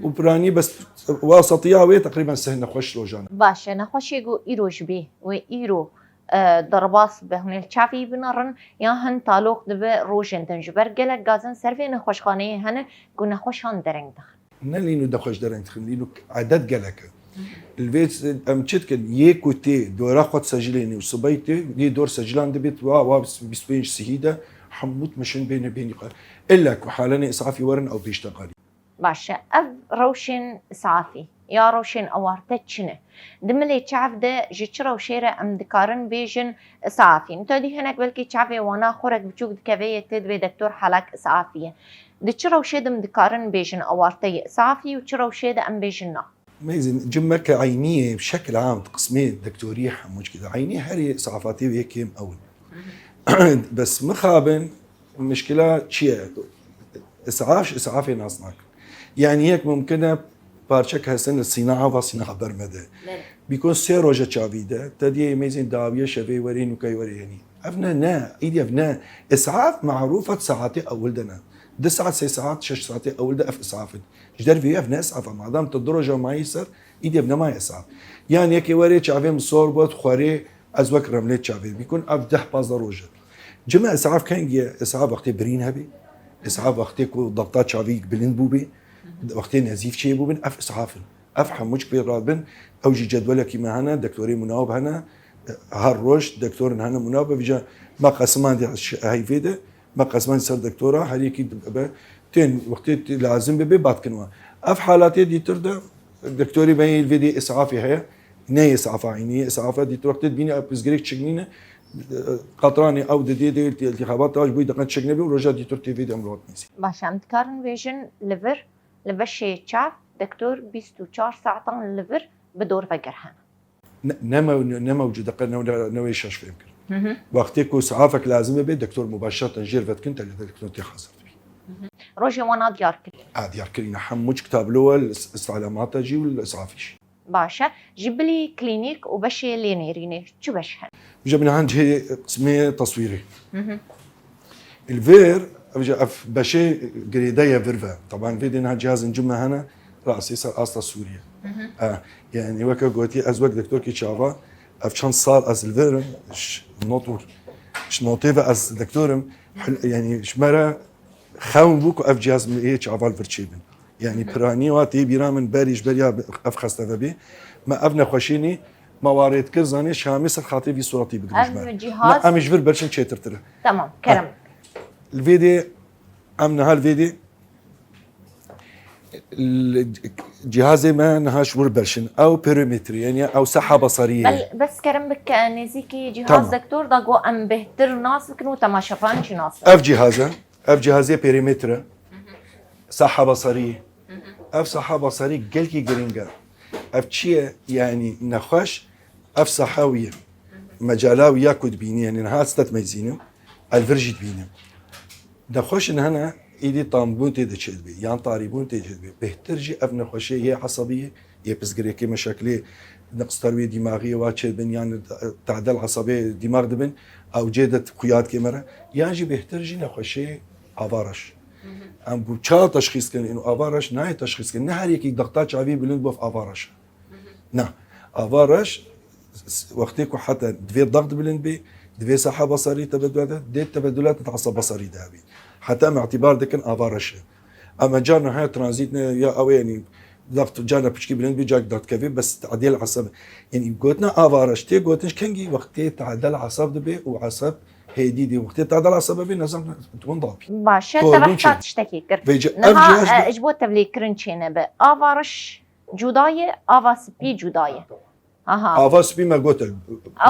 Û piranî bes wesetiya wê teqrîben sih nexweş rojane. Baş e, nexweşê ku îro ji bê wê îro, e, derbas bi hunê li çavî binerin ya hin taloq dibe rojên din. Ji ber gelek gazin ser vê nexweşxaneyê hene ku nexweşan dereng dixin. Ne lîno de xweş dereng dixin, lîno edet gelek e. Li vê em çi dikin? Yê ku tê dora xwe disecilênê û sibey tê, yê dor secilan dibêt, wa, wa bîst û pênc sihî de hemû dimişin bêne bênî xwe. Îlla ku halenê îsafî werin ew pêş de qalî. Baş e. Ev rewşên îsafî ya rewşên ewarte çi ne? Di milê çav de ji çi rewşê re em dikarin bêjin îsafî? Nitadî hinek belkî çavê wana xorek biçûk dikeve yê tê dibê doktor halak îsafî ye. Di çi rewşê de em dikarin bêjin ewarteyê îsafî û çi rewşê de em bêjin na? Meyzin, cimeke eyniyê, bi şekil am, di qismê doktoriyê hemû çikî de eynî herî îsafatê wê kêm ew in. Bes mixabin, mişkila çi ye? Îsaf, îsafê nas nakin. Yanî yek mumkin e parçek hestin li sînaha va sînaha bermede. Belê. Bîkon sê roje çavî de, te diyê mêzên dawiye şevê werê nûkayê werê yanî. Ev ne, ne, îdî ev ne. Îsaf merûf e saetê ewil de ne. Du saet, sê saet, şeş saetê ewil de ev îsaf in. Ji dervê ev ne îsaf e. Madem tu du roja mayî ser, îdî ev nemaye îsaf. Yan yekê werê çavê min sor bû, xwerê ez wek remlê çavê bîkun, ev deh pazdeh roj e. Cime îsaf kengî ye? Îsaf wextê birîn hebî. Îsaf wextê ku dabta çavî bilind bûbî. Wextê nezîf çêbûbin, ev îsaf in. Ev hemû çik pê radibin, ew jî cedwelekî me hene, doktorê munawib hene, her roj doktorin hene munawib, vîca me qesiman dî heyvê de, me qesiman ser doktora, her yekî dibe, tên wextê tê lazim bibe, bat kin we. Ev halatê dîtir de, doktorî me yê vê dê îsafê heye, ne îsafa eynî, îsafa dîtir wextê dibîne, ev pirsgirêk çik nîne, qatranê ew didê dê, iltîxabat da ji bo deqan çik nebe û roja dîtir tê vê de em rahat nêzî. Baş, em dikarin bêjin li vir, li beşê çav, doktor bîst û çar saetan li vir bi dor veger hene. Ne, ne mew-, ne mewcûd e, qe ne, ne, ne wê şaş fêm kir. Wextê ku îsafek lazim be, doktor mubaşereten jêr vedikin, te lê doktor tê hazir dibî. Rojê wana diyar kirî. A, diyar kirî ne, hemû çik tablo e, îs-, îslamata jî û îsafî jî. Baş e. Ji bilî klînîk û beşê lênêrînê çi beş hene? Vêca min han cihê qismê teswîrê. Li vir, vêca ev beşê girêde ye vir ve. Taban vê dê niha cihazên cime hene, rastî ser asta Sûriye. E, yanî weke gotî, ez wek doktorkî çava, ev çend sal ez li vir im, ş-, not û, ji notê ve ez doktor im, hil-, yanî ji me re Xewn bû ku ev cihaz yê çaval vir çêbin. Yanî piranî wa tê bîra min berî ji beriya ev xeste vebê. Me ev nexweşînî me wa rê dikir, zanê Şamê ser xatê vî suratî bigrin ji me. Ev cihaz Me em ji vir berçin çêtirtir e. Tamam, kerem. Li vê dê em niha li vê dê L-, cihazê me niha ji wir berşin. Ew perimetre, yani ew saha basariyê. Bel, bes kerem bike nêzîkî cihaz Tamam. Doktor da go em bêhtir nas bikin û temaşevan jî nas bikin. Ev cihaze, ev cihazê perimetre, saha basariyê. Ev saha basarî gelkî giring e. Ev çi ye? Yani nexweş, ev saha wî ye. Mecala wî ya ku dibînî, yani niha ez te dimeyzînim, ez vir jî dibînim. Nexweşin hene, êdî tambûn tê de çêdibê, yan tarîbûn tê çêdibê. Bêhtir jî ev nexweşê yê esabî yê, yê pirsgirêkê meşeklê niqstar wê dîmaxî wa çêdibin, yan tadel esabê dîmax dibin, ew cê de xuya dikê me re. Yan jî bêhtir jî nexweşê avareş. Em bu ça teşxîs kirin, ino avareş nayê teşxîs kirin. Ne her yekî dexta çavî bilind bof avareş. Na, ava reş, s-, wextê ku heta divê daxt bilind bê, divê saha basarî tebedule de, dê tebedule de asa basarî de hebî. Heta em îtibar dikin ava reş e. Ama carna haya tranzît ne ya ew, yanî daxt carna piçkî bilind bê, cak daxtkevê, bes tadel asab. Yanî gotina ava reş tê gotin ji kengî wextê tadel asab dibe û asab hêdî dê. Wextê tadel asab bê, nezam winda bî. Baş e, Tolbûn te behsa çi? Tiştekî kir. Vêce-, ev Niha, cihaz e, ji bo tevlêkirin çênebe. Ava reş cuda ye, ava spî cuda ye. Aha. Ava spî me gote. Ew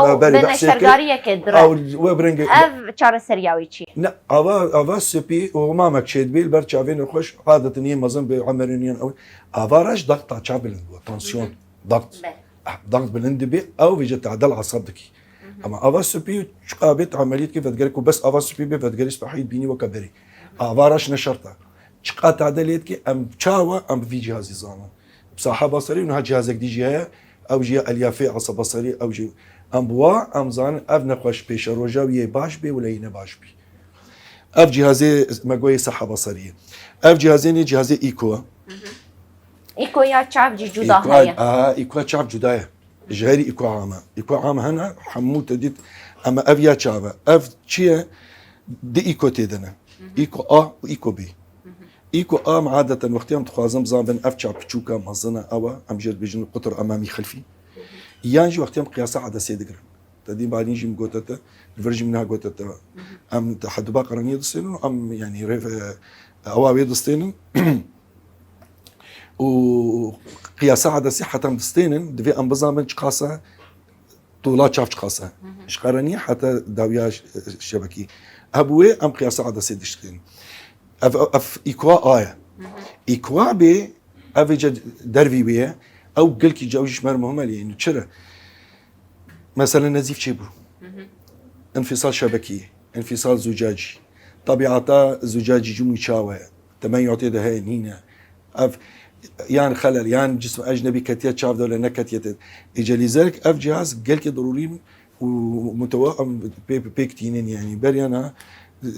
Me berê bêhsê kir. Bêneşergariyeke dire. Ew we bi rengê Ev çareseriya wî çi ye? Ne, ava, ava spî û mamek çêdibî li ber çavên xweş, adetin yê mezin bi emerên yan ew. Ava reş daxta çav bilind bû, tansiyon, daxt. Be. Ah, daxt bilind dibe, ew vêce tadel asab dikî. Ama ava spî çiqa bê, emeliyet ki vedgerek ku bes ava spî bê, vedgerî spehî bînî weke berî. Ava reş ne şert e. Çiqa tadel yê dikî, em çawa, em bi vî cihazî zanin. Saha basarî û niha cihazek dî jî heye, ew jî ye elyafê asa basarî, ew jî em bi wa, em zanin ev nexweş pêşeroja wî yê baş bê wila yê ne baş bî. Ev cihazê me goyê saha basarî ye. Ev cihazê nê cihazê îko. Îko ya çav jî cuda Îko, heye. Aha, îko çav cuda ye. Ji herî îko am e. Îko am hene, hemû te dît, ama ev ya çav e. Ev çi ye? Di îko tê de ne. Îko A û îko B. Îko A em adeten wextê em dixwazin bizanbin ev çav piçûk e, mezin e, ew e, em jê dibêjin qutir emamî xilfî. Yan jî wextê em qiyasa edesê digirin. Te dî balîn jî min gote te, li vir jî min niha gote te. Em te heduba qereniyê distênin û em, yanî, rê-, e, ewa wê distênin. Û qiyasa edesê heta em distênin, divê em bizanbin çiqas e, tola çav çiqas e. Ji qereniyê heta dawiya ş-, şebekî. Hebû wê em qiyasa edesê diştênin. Ev, ev îkwa A ye. Îkwa B, ev ê ce dervî wê ye. Ew gelkî caw jî ji me re muhim e lê, yanî çi re? Mesela nezîf çêbû. Înfîsal şebekî, înfîsal zûcacî. Tebîata zûcacî cimû çawa ye? Temeyyû tê de heye nîne. Ev yan xelel, yan cism ecnebî ketiye çav de wele neketiye tê. Îcelîzerek ev cihaz gelkî dirûrî û mutewa em pê, pêk tînin, yanî beriya na, e,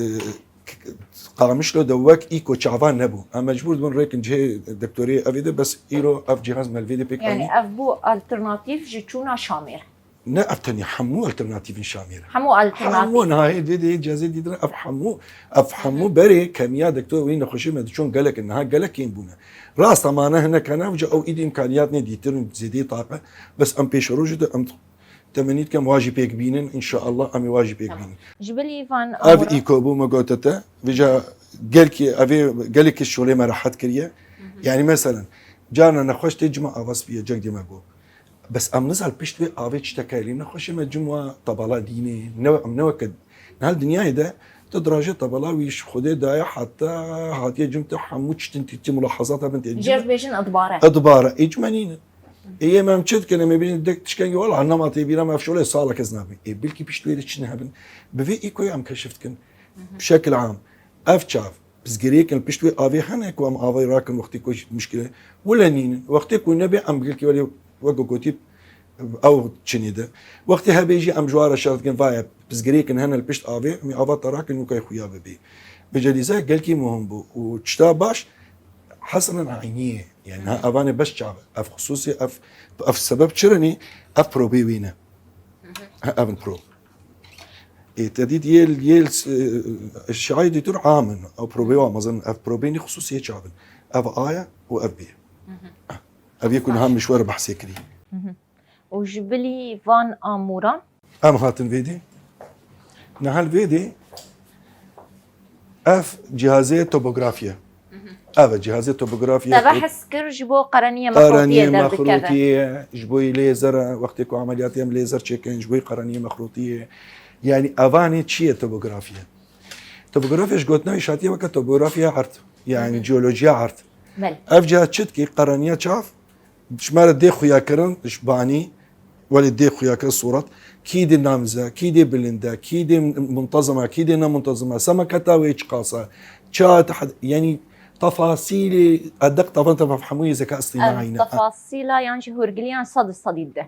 Qamişlo de wek îko çavan nebû. Em mecbûr dibin rêkin cihê doktorê evê de, bes îro ev cihaz me li vê de pêk Yanî anî. Ev bû alternatîf ji çûna Şamê re. Ne ev tenê, hemû alternatîfin Şamê re. Hemû alternatîf. Hemû niha hê vê de cihazê dîtin, ev hemû, ev hemû berê kemiya doktor wî nexweşê me diçûn gelek in. Niha gelek kêm bûne. Rast e, mane hinek hene, ew îdî îmkaniyat nê dîtir û zêdeyî taqe. Bes em pêşerojê de em Temenî dikim wa jî pêk bînin, înşeallah em ê wa jî pêk bînin. Ji bilî van Ev amûran îko bû me gote te, vêca gelkî, ev ê gelekî şolê me rehet kiriye. Yanî meselen, carna nexweş tê cima ava spî ye, cek dê me got. Bes em nizan pişt wê avê çi teke lê nexweşê me cim wa tebala dînê, ne, em ne weke, niha li dinyayê de tu dirajê tebala wî ji Xwedê daye heta hatiye cim te hemû çitin tî, tî mulahazata bin tê cim. Jê dibêjin idbare. Idbare, ê cime nîne. Ê yê me em çi dikin? Em ê bêjin dek tişkengî, wela nema tê bîra me, ev şolê salek ez nabî. Ê bilkî pişt wê de çi nehebin. Bi vê îkoyê em keşif dikin. Bi şekil am. Ev çav, pirsgirêkin pişt wê avê hene ku em avê rakin wextê ku muşkile. Wile nînin. Wextê ku nebe em bilkî welê wek gotî ew çinî de. Wextê hebe jî em ji wa re şer dikin, vaye pirsgirêkin hene li pişt avê, em ê ava te rakin û kay xuya bibî. Bi celîze gelkî muhim bû û çita baş, Hesenen eynî ye. Yani ha, evanê beş çav e. Ev xusûsî, ev, ev sebeb çi re nî? Ev probê wî ne. Ha, ev in pro. Ê, te dît yê, yê, e, şaî dîtur am in. Ew probê wa mezin, ev probênî xusûsiyê çav in. Ev A ye û ev B. Ev yek û niha min ji we re behsê kirî. Û ji bilî van amûran? Em hatin vê dê. Niha li vê dê ev cihazê topografî ye. Ev e cihazê topografî ye. Te ve hez kir ji bo qereniyê Qereniyê mexrotiyê derdikeve. Mexrotiyê, ji bo lêzer e, wextê ku emeliyatê em lêzer çêkin, ji bo qereniyê mexrotiyê. Yani evanê çi ye topografî ye? Topografî ji gotina wî şatiye weke topografiya erd. Yani jeolojiya erd. Belê. Ev cihaz çi dikî? Qereniya çav, ji me re dê xuya kirin, ji banî, welê dê xuya kirin sûret, kî dê namize, kî dê bilind e, kî dê muntezim e, kî dê nemuntezim e, semeketa wê çiqas e, ça tehed-, yanî tefasîlê, edeq tefan tefa hemûyê zeka Ev istinayî ne. Tefasîla yan jî hûrgiliyan sed û sedî bide.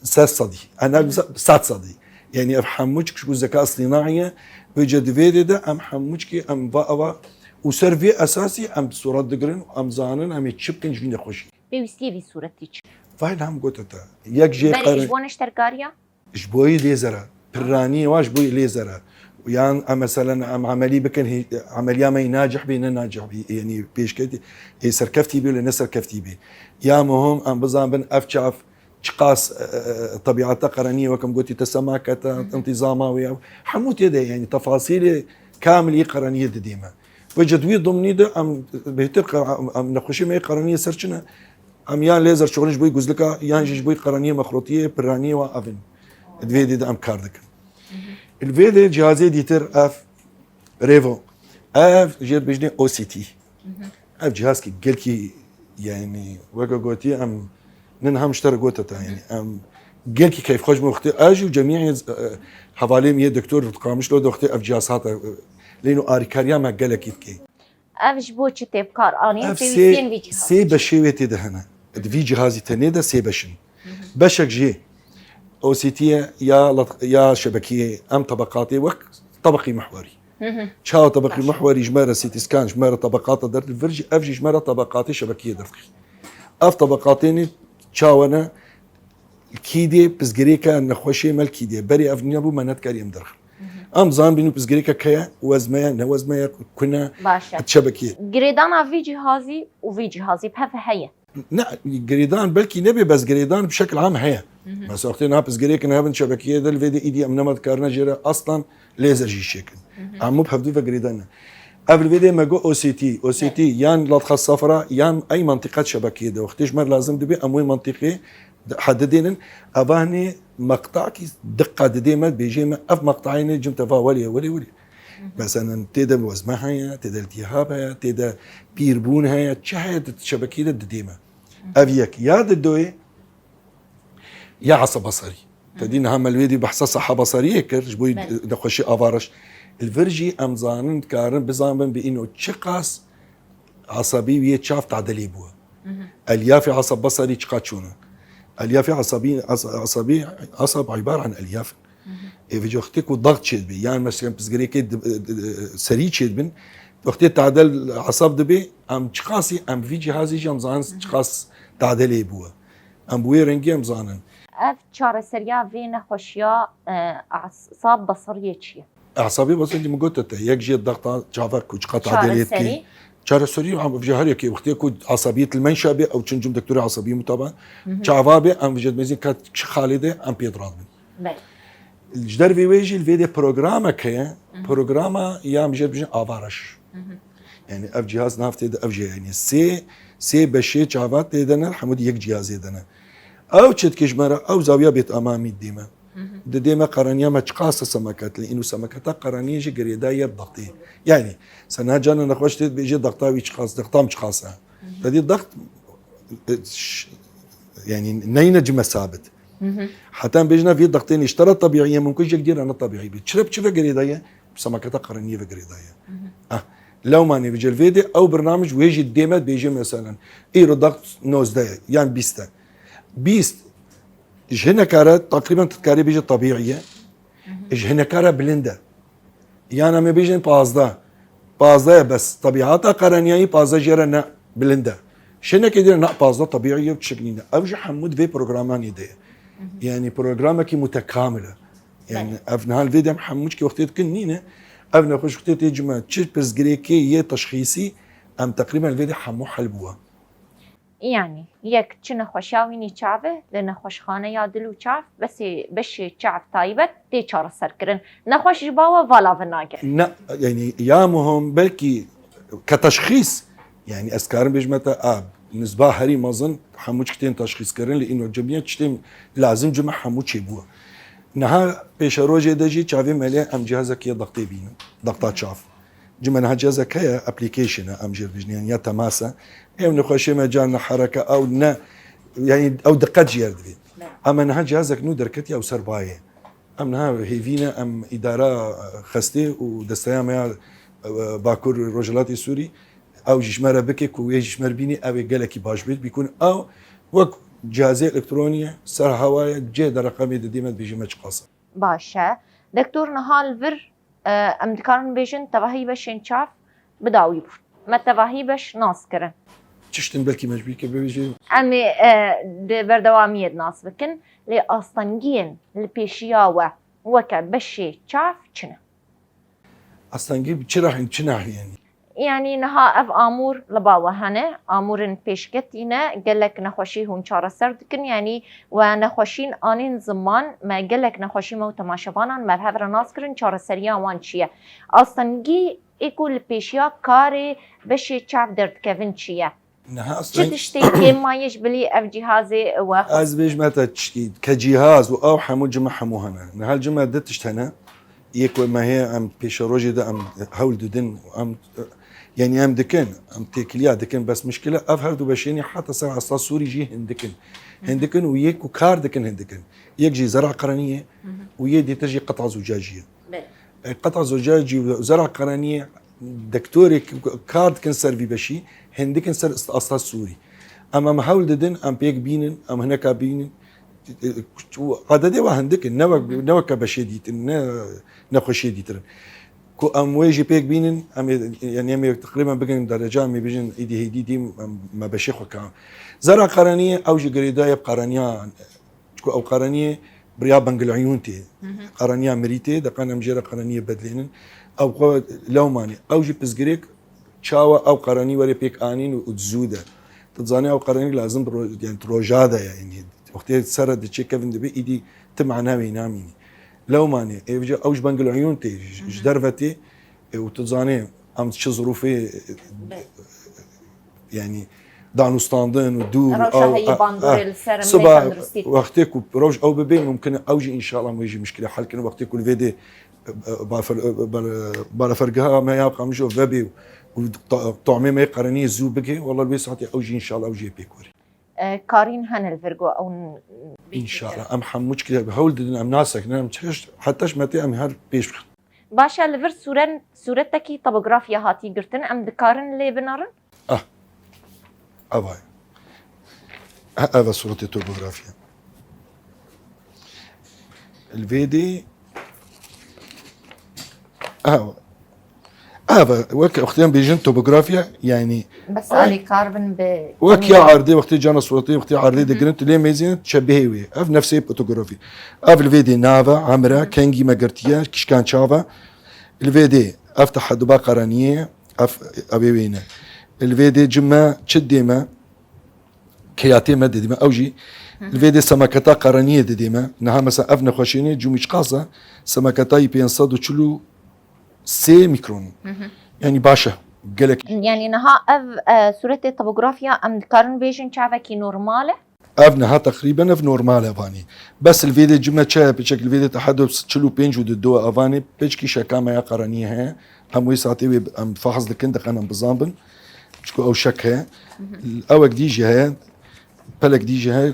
Sed sedî. Ana sed sedî. Yanî ev hemû çik ji bo zeka istinayî ye, vêce di vê dê de em hemû çikî em va eva û ser vê esasî em sûret digirin û em zanin em ê çi bikin ji vî nexweşî. Pêwîstiyê vî sûretî çi? Vay, nam gote te. Yek jê Berê qere- ji bo neşterkariya? Ji bo yî lêzer e. Pirraniyê wa ji bo yî lêzer e. Yan em meselen em emelî bikin, hî-, emeliya me yî nacih bî, ne nacih bî. Yanî pêşketî, ê serkeftî bî, lê ne serkeftî bî. Ya muhim em bizanbin ev çav çiqas, e, e, e, tebîata qereniyê, wek em gotî te semaket e, întîzama wê, hemû tê de, yanî tefasîlê kamil yê qereniyê didê me. Vêce di wî dimnî de em bêhtir qe-, em, em nexweşî me yê qereniyê ser çi ne? Em yan lêzer şixulin ji bo guzlika, yan jî ji bo qereniyê mexrotiyê, pirraniyê wa ev in. Di vê dê de em kar dikin. Li vê dê cihazê dîtir ev Revo. Ev jê dibêjinê O C T. Ev cihazkî gelkî, yanî weke gotî em nin hem ji te re gote te, yanî em gelkî keyfxweş me wextê ez jî û cemî, e, hevalê min yê doktor Qamişlo de wextê ev cihaz hate, e, lê ino arîkariya me gelekî dikê. Ev ji bo çi tê bi kar anîn? Ev pêwîstiyên sê, vî cihazî sê çi? Beşê wê tê de hene. Di vî cihazî tenê de sê beş in. Beşek jê O C T ye ya lat-, ya şebekiyê, em tebeqatê wek tebeqî mihwerî. Çawa tebeqî mihwerî ji me re C T scan, ji me re tebeqata der, li vir jî ev jî ji me re tebeqatê şebekiyê derdixî. Ev tebeqatênî çawa ne? Kî dê pizgirêka nexweşê me li kî dê. Berê ev nebû me nedikarî em derxin. Em zanibîn û pizgirêka ke ye, wezme ye, ne wezme ye, ku ne, Baş e. Şebekiyê. Girêdana vî cihazî û vî cihazî bi hev heye. Ne, girêdan belkî nebê, bes girêdan bi şekil am heye. Mesela wextê niha pizgirêkin hebin şebekiyê de, li vê de îdî em nema dikarine jê re aslan lêzer jî çêkin. Hemû bi hevdû ve girêdan ne. Ev li vê de me got O C T. O C T yan latxa safra yan ey mentiqet şebekiyê de. Wextê ji me lazim dibe em wê mentiqê hedidênin. Evanê meqtakî diqa didê me, bêjê me ev meqtayê ne cim te va welê, welê, welê. Meselen tê de wezme heye, tê de iltihab heye, tê de pîrbûn heye, çi heye di şebekî de didê me. Ev yek. Ya di doyê ya hesa basarî. Te dî niha me li wê dî behsa seha basariyê kir, ji bo Belê. Nexweşî avareş. Li vir jî em zanin, dikarin, bizanbin bi îno çiqas Esabî wî yê çav tadilê bûye. Elyafê esab basarî çiqa çûne. Elyafê esabî, es-, esabî, esab îbar an elyaf. Ê vêca wextê ku daxt çêdibê, yan mesela pizgirêkê di-, di-, di-, serî çêdibin, wextê tadel esab dibê, em çiqasî, em vî cihazî jî em zanin çiqas tadelê bûye. Em bi wê rengî em zanin. Ev çareseriya vê nexweşiya, e, esab basariyê çi ye? Esabê basarî min gote te, yek jê daxta çavek ku çiqa tadilê dikê. Çareserî? Çareserî, em vêca her yekê wextê ku esabiyê til menşa bê, ew çin cim doktorê esabiyê mutaba, çava bê, em vêca dimezin ka çi xalê de em pê diradibin. Belê. Ji dervê wê jî li vê de programek heye, programa ya em jê dibêjin avareş. Yani ev cihaz nav tê de ev jê, yani sê, sê beşê çava tê de ne, hemû di yek cihazê de ne. Ew çi dikê ji me re, ew zawiya bêtamamî didê me. Didê me qereniya me çiqas e semeket, lê îno semeketa qereniyê jî girêdayî ye bi daxtê. Yani, se niha cana nexweş tê dibêje daxta wî çiqas, daxta min çiqas e. Te dî daxt, e, ş-, yani, neyne cime sabit. Heta em bêjin vî daxtê nîştera tebîî ye, mumkin jek dî re ne tebîî bî. Çi re bi çi ve girêdayî ye? Bi semeketa qereniyê ve girêdayî ye. Ah, lewma nêvî cilvê de ew birnamij wê jî dê me dibêje meselen. Îro daxt nozdeh ye, yan bîst e. Bîst, ji hineka re teqrîben tu dikarî bêje tebîî ye. Ji hineka re bilind e. Yan em ê bêjin pazdeh. Pazdeh ye bes. Tebîata qereniyayî pazdeh jê re ne bilind e. Ji hinekê dî re ne pazdeh tebîî ye û tişik nîne. Ev jî hemû di vê programanê de ye. Yani programekî mutekamil e. Yani ev niha li vê de em hemû çikê wextê dikin nîne. Ev nexweş wextê tê cima çi pirsgirêkê yê teşxîsî em teqrîben li vê de hemû hel bûwe. Yani yek çi nexweşiya wînî çav e, li nexweşxaneya dil û çav besê beşê çav taybet tê çareserkirin. Nexweş ji bawe vala vinage. Ne, yani ya muhim belkî ke teşxîs, yani ez karim bêjime te a nizba herî mezin hemû çik tên teşxîskirin li îno cimiye çi tên lazim cime hemû çêbû. Niha pêşerojê de jî çavê me lê em cihazek yê dextê bînin, dexta çav. Cime niha cihazek heye, application e, em jê bêjin, yani ya temas e. Ew nexweşê me can ne hereke, ew ne, yani ew diqet ji yer divê. Ama niha cihazek nû derketiye ew ser bayê. Em niha hêvî ne, em îdara xestê û desteya me ya, e, Bakur Rojhilatê Sûrî, ew jî ji me re bike ku wê jî ji me re bînî, ew ê gelekî baş bêt, bîkun ew wek cihazê elektronî ye, ser hewa ye, cê de reqemê didê me, dibêjî me çiqas e. Baş e. Doktor, niha li vir, e, em dikarin bêjin tevahî beşên çav bi dawî bûn. Me tevahî beş nas kirin. Çi tiştin belkî me ji bîr kir bibêjê? Em ê, e, di berdewamiyê de nas bikin. Lê astengiyên li pêşiya we weke beşê çav çi ne? Astengî bi çi re hîn, çi nahî yanî? Yanî niha ev amûr li ba we hene, amûrên pêşketî ne, gelek nexweşî hûn çareser dikin, yanî we nexweşîn anîn ziman, me gelek nexweşî me û temaşevanan me bi hev re nas kirin, çareseriya wan çi ye? Astengî ê ku li pêşiya karê beşê çav derdikevin çi ye? Niha Çi tiştê kêm maye ji bilî ev cîhazê we xwest? Ez bêjime te tiştî, ke cîhaz û ew hemû cime hemû hene. Niha cime du tişt hene. Yek we me heye em pêşerojê de em hewl didin û em, yanî em dikin, em têkiliya dikin, bes mişkile ev her du beşênî heta ser asta Sûrî jî hindikin. Hindikin û yek ku kar dikin hindikin. Yek jî zera qereniyê û yê dîtir jî qeta zûcajiyê. Belê. E, qeta zocajî û zera qereniyê dektorê kar dikin ser vî beşî, hindikin ser asta Sûrî. Em em hewl didin, em pêk bînin, em hineka bînin. E, e, û adedê wa hindikin, ne wek, ne weke beşê dîtin, ne nexweşiyê dîtirin. Ku em wê jî pêk bînin, em ê, yani em ê teqrîben bigin dereca, em ê bijin îdî hêdî dîm, em, me beşê xwe ka. Zera qereniyê, ew jî girêdayê bi qereniya Çku ew qereniyê bi riya bengileyûn tê. Qereniya mirî tê, deqan em jê re qereniyê bedlênin. Ew xwe lewmanê. Ew jî pirsgirêk çawa ew qerenî were pêk anîn û zû de. Tu dizanî ew qerenî lazim bi ro-, yani tu roja de ye. Yani wextê ser re diçê kevin dibê, îdî ti mana wê namînî. Lewmanê, êvca ew ji bengileyûn tê, ji, ji derve tê, e, û tu dizanî em çi zirûfê, e, yani danûstandin û dûr û Rewşa ew, heyî e, bandorê e, li ser em siba lê tenduristî. Wextê ku rewş ew bibe, mumkin e ew jî înşallah em wê jî mişkile hel kin. Wextê ku li vê dê, e, e, bafer-, e, bar-, e, barafergeha me ya Qamişlo vebe û to-, tomê me qereniyê zû bike, wela li wê saetê ew jî înşallah ew jî yê pêk were. E, karîn hene li vir ku ew n-, Înşallah. Em hemû çikî hewl didin, em nasekinin, em çi heta ji me tê em her pêş bixin. Baş e, li vir sûren, sûretekî topografya hatî girtin, em dikarin lê binerin? Ah, ev e. Ha, ev e sûretê topografya. Li vê dê, ev e. Ev e. Wek wextê em bêjin topografya, yani Bes alîkar bin bi wek ya erdê, wextê cana sûretê, wextê erdê digirin, tu lê mêzînin, çebihê wê. Ev nefsê topografî. Ev li vê dê nav e, emir e, kengî me girtiye, kişkan çav e. Li vê dê ev teheduba qereniyê ye, ev, ev ê wê ne. Li vê dê cime çi dê me, keyatê me didî me, ew jî li vê dê semaketa qereniyê didî me. Niha mesela ev nexweşînê cûmî çiqas e, semaketa yî pênc sed û çil û sê mîkron. Yani baş e, gelek. Yani niha ev, e, sûretê topografya em dikarin bêjin çavekî normal e? Ev niha teqrîben ev normal e vanî. Bes li vê dê cime çaye piçek li vê dê tehedo çil û pênc û dido e vanî, piçkî şeka me ya qereniyê heye. Em wê saetê wê em fahs dikin, diqen em bizan bin. Çiku ew şek heye. Ewek dî jî heye, pelek dî jî heye,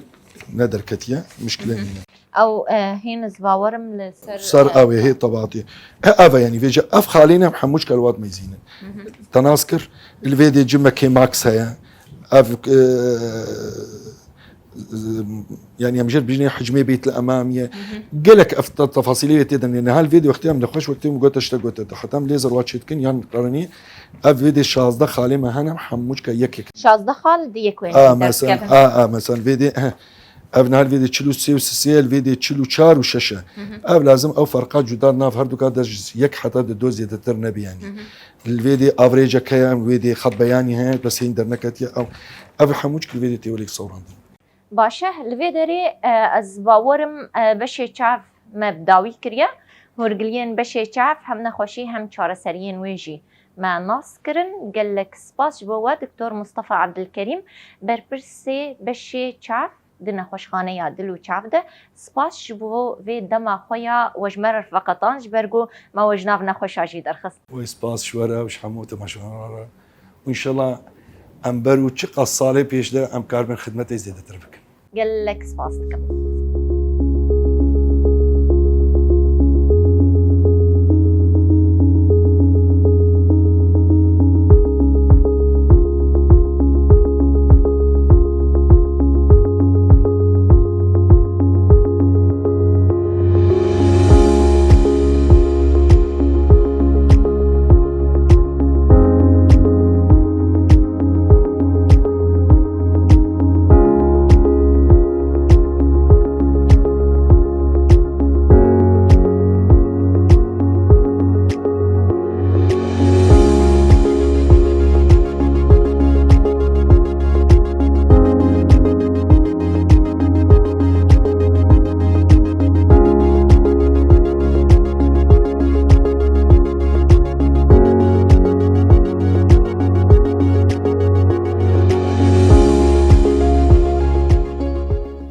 ne derketiye, mişkile nîne. Ew, e, hîn ez bawerim li ser, Ser e, ew ê hê tebatî. E, ev e, yanî vêce ev xalê ne, hemû çkar wat meyzînin. Te nas kir, li vê dê cimekê Max heye. Ev, e, yani em jê bijinê hicmê Beyt el Emamiye. Gelek ev te-, tefasîlê wê tê de nê. Niha li vê dê wextê em nexweş wextê em gote işte gote. Heta em lêzer wa çêdikin yan qerenî. Ev vê dê şazdeh xalê me hene, hemû çka yek yek. Şazdeh xal di yek wê A, ne mesela, derdikevin. A, a, mesela vê dê, he. Ev niha li vê dê çil û sê û sê, li vê dê çil û çar û şeş e. Ev lazim ew ferqa cuda nav her duka de ji yek heta di do zêdetir nebi yanî. Li vê dê averêcek heye, em wê dê xet beyanî heye, bes hên derneketiye ew. Ev hemû çik li vê dê tê welêk sewrandin. Baş e, li vê derê, e, ez bawerim, e, beşê çav me bi dawî kiriye. Hûrgiliyên beşê çav hem nexweşî hem çareseriyên wê jî me nas kirin. Gelek spas ji bo we, Doktor Mustafa Abdulkerîm, berpirsê beşê çav di nexweşxaneya dil û çav de. Spas ji bo vê dema xwe ya we ji me re veqetan, ji ber ku me we ji nav nexweşa jî derxist. Wê spas ji we re û ji hemû temaşevanan re. Û înşallah em ber û çiqas salê pêş de em karibin xidmetê zêdetir bikin. Gelek spas dikim.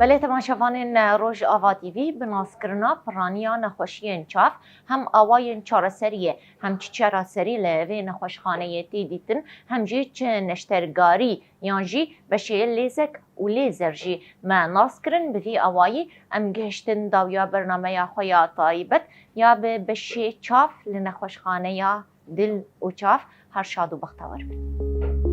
Belê temaşevanên Rojava T V, bi naskirina piraniya nexweşiyên çav, hem awayên çareseriyê, hem çi çareserî li vê nexweşxaneyê tê dîtin, hem jî çi neştergarî yan jî beşê lêzek û lêzer jî me nas kirin. Bi vî awayî em gihiştin dawiya bernameya xwe ya taybet ya bi beşê çav li nexweşxaneya dil û çav. Her şad û bextewer bin.